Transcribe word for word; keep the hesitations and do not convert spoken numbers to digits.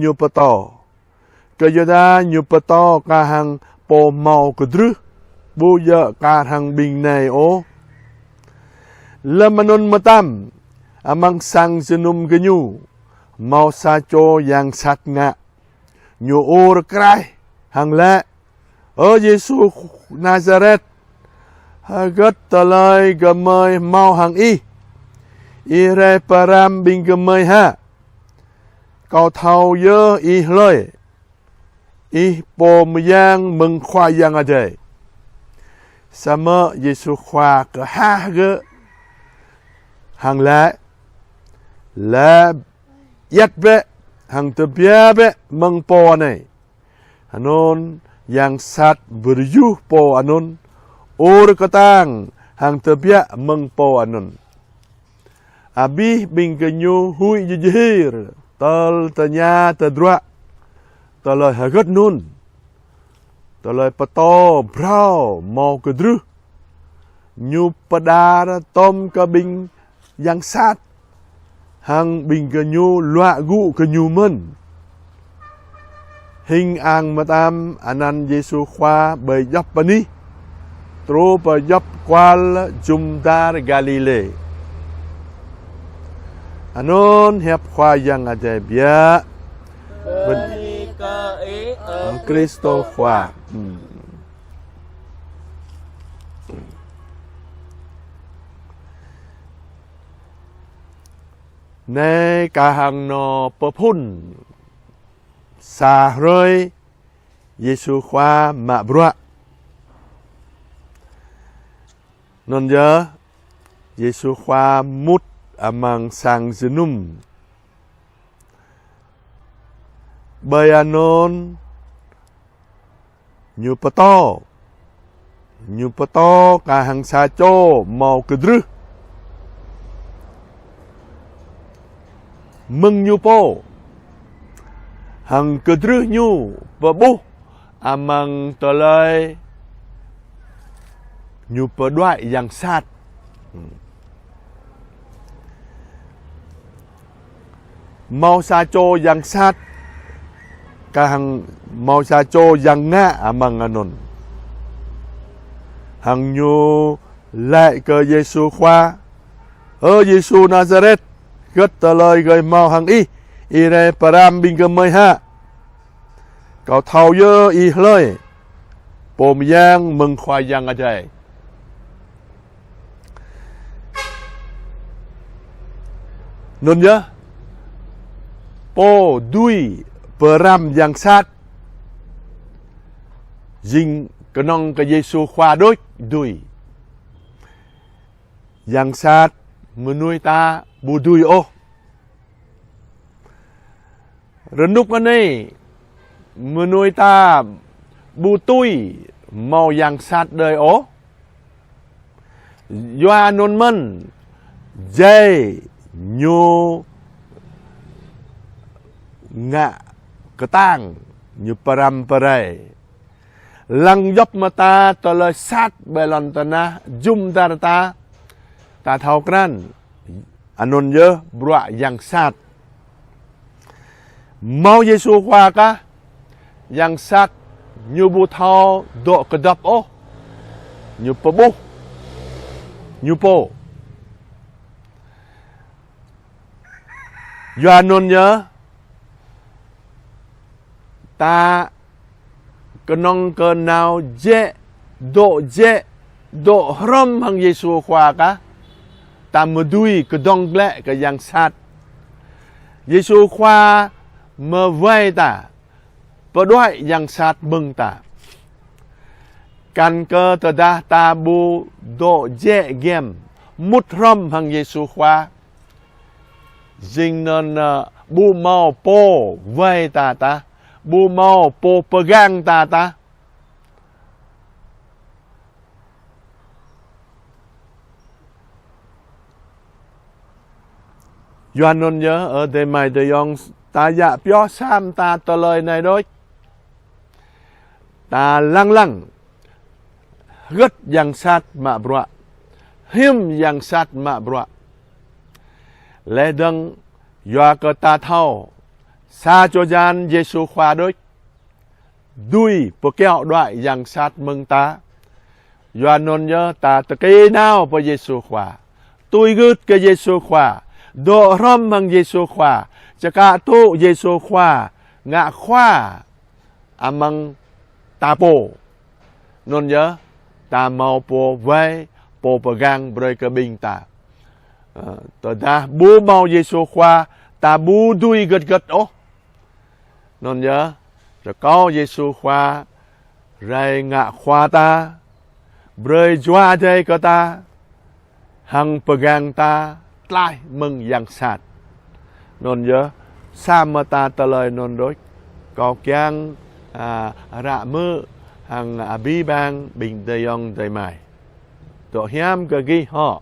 ñu pơtô. Kơ yua dah ñu pơtô kah hăng pô hmâo kơdrưh, ƀu djơ̆ kah hăng ƀing nai ôh. Lơm anŭn mơtam, amăng sang jơnum gơñu, hmâo sa čô yang sat ngă. Ñu ur kraih hăng laĭ: Ơ Yêsu Nazaret, hơgĕt tơlơi gơmơi hmâo hăng ih? Ih rai pơrăm ƀing gơmơi hă? Kâo thâo yơh ih hlơi. Ih Pô mơyang mơ̆ng Khua Yang Adai. Samơ̆ Yêsu Khua kơhah gơ̆ hăng laĭ: Laĭ iăt bĕ hăng tơbiă bĕ mơ̆ng pô anai. Anŭn yang sat bơrơjuh pô anŭn, ur kơtang hăng tơbiă mơ̆ng pô anŭn. Abih ƀing gơñu huĭ jơjơhir, tơl tơña tơdruă: Tơlơi hơgĕt anŭn? Tơlơi pơtô phrâo hmâo kơdrưh. Ñu pơđar tŏm kơ ƀing yang sat, hăng ƀing gơñu luă gŭ kơ ñu mơ̆n. Hing ang mơtam anăn Yêsu Khua ƀơi djŏp anih, truh pơ djŏp kual jum dar Galilê. Anŭn hiăp Khua Yang Adai biă. Bơni kơ ih, ơ Kristô Khua. Hmm. Anai kah hăng nô pơphun sa hrơi Yêsu Khua mă bruă. Anŭn yơh, Yêsu Khua mŭt amăng sang jơnum. Ƀơi anŭn ñu pơtô. Ñu pơtô kah hăng sa čô hmâo kơdrưh mơ̆ng ñu pô. Hăng kơdrưh ñu pơƀuh amăng tơlơi ñu pơđuaĭ yang sat. Hmâo sa čô yang sat, kah hăng hmâo sa čô yang ngă amăng anŭn. Hăng ñu laĭ kơ Yêsu Khua: Ơ Yêsu Nazaret, hơgĕt tơlơi gơmơi hmâo hăng ih, ih rai pơrăm ƀing gơmơi hă? Kâo thâo yơh ih hlơi, Pô mơyang mơ̆ng Khua Yang Adai. Anŭn yơh, pô dưi pơrăm yang sat, jing kơnơ̆ng kơ Yêsu Khua đôč dưi. Yang sat mơnuih ta ƀu dưi ôh. Rơnŭk anai, mơnuih ta ƀu tui hmâo yang sat đơi ôh. Yua anŭn mơ̆n, jai ñu ngă kơtang, ñu pơrăm pơrai. Lăng djŏp mơta tơlơi sat ƀơi lŏn tơnah jum dar ta, ta thâo krăn. Anŭn yơh bruă yang sat. Hmâo Yêsu Khua kah, yang sat ñu ƀu thâo dŏ kơdŏp ôh. Ñu pơƀuh ñu pô. Yua anŭn yơh, ta kơnơ̆ng kơ nao jĕ, dŏ jĕ, dŏ hrŏm hăng Yêsu Khua kah, ta mơ̆ dưi kơdơ̆ng glaĭ kơ yang sat. Yêsu Khua mơ̆ wai ta, pơđuaĭ yang sat mơ̆ng ta. Kăn kơ tơdah ta ƀu dŏ jĕ giăm, mŭt hrŏm hăng Yêsu Khua, jing anŭn, ơ, ƀu hmâo pô wai ta tah, ƀu hmâo pô pơgang ta tah. Yua anŭn yơh, ơ adơi amai ayŏng, ta djă pioh sa mơta tơlơi anai đôč. Ta lăng lăng hơgĕt yang sat mă bruă, hiư̆m yang sat mă bruă. Laih dơ̆ng yua kơ ta thâo, Sa čô jăn Yêsu Khua đôč, dưi pơkiaŏ đuaĭ yang sat mơ̆ng ta. Yua anŭn yơh ta tơkê nao pơ Yêsu Khua, tui gưt kơ Yêsu Khua, dŏ hrŏm hăng Yêsu Khua, čơkă tŭ Yêsu Khua, ngă Khua amăng ta pô. Anŭn yơh, ta hmâo pô wai, pô pơgang brơi kơ ƀing ta. Ơ, tơdah ƀu hmâo Yêsu Khua, ta ƀu dưi gơ̆t gơ̆t ôh. Anŭn yơh, rơkâo Yêsu Khua rai ngă Khua ta, brơi Jua Adai kơ ta, hăng pơgang ta tlaih mơ̆ng yang sat. Anŭn yơh, samơ̆ ta tơlơi anŭn đôč, kâo kiăng, a, ră mơ̆ hăng abih bang ƀing adơi ayŏng adơi amai. Dŏ hiam kơ gih hŏ.